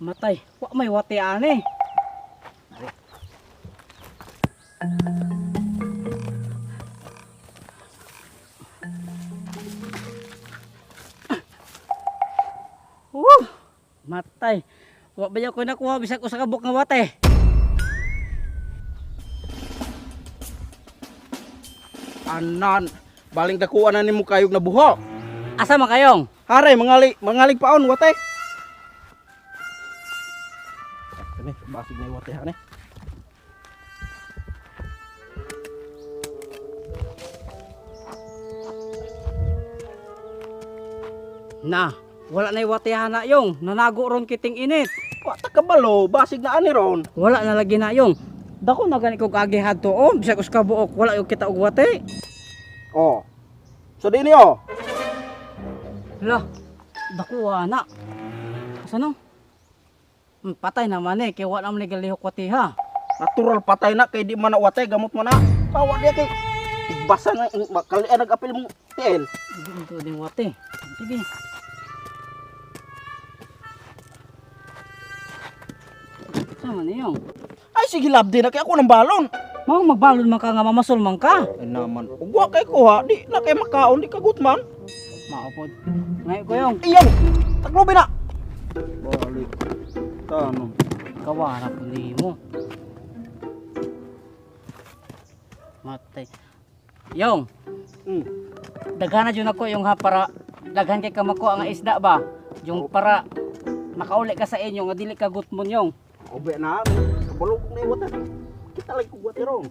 Matay, wa may wate ani. Woo! Matay. Wa ba ko nakuha bisag usa ka buok nga wate. Anan, baling dakuan na nimo kayog na buho. Asa man kayong? Hare, mangali, mangalig paon wate. Kani, basig na wate hane. Na, wala na wate hana yung. Nanago ron kiting init. Wa ta kabalo, basig na ani ron. Wala na lagi na yung. Dako na gani kog agi hadto oh, bisag usa ka buok wala yung kita og wate. Oh. So dini oh. Lah, dako na. Asa no? Patay naman eh, kay wa naman ni galihok wate ha. Natural patay na kay di man na wate, gamot mo na. Tawa diya kay basa na kalian nag-apil mong tiil. Hindi ito din wate. Sige. Sama niyo. Ay sige labdi na kay ako ng balon. Mao magbalon man ka nga mamasol man ka. Ay naman, ugwa kay kuha, di na kay makaon, di kagut man. Maupod. Ngayon ko yung Iyaw, taglubi na. Balik. Tano. kawara po nimo. Matay. Yong, daghan na jud ako yung ha para daghan kay kamako ang isda ba. Yung para makauli ka sa inyo nga dili ka gutmon yong. Obe na, kabalo kong naiwatan. Kita lagi kong wate ron.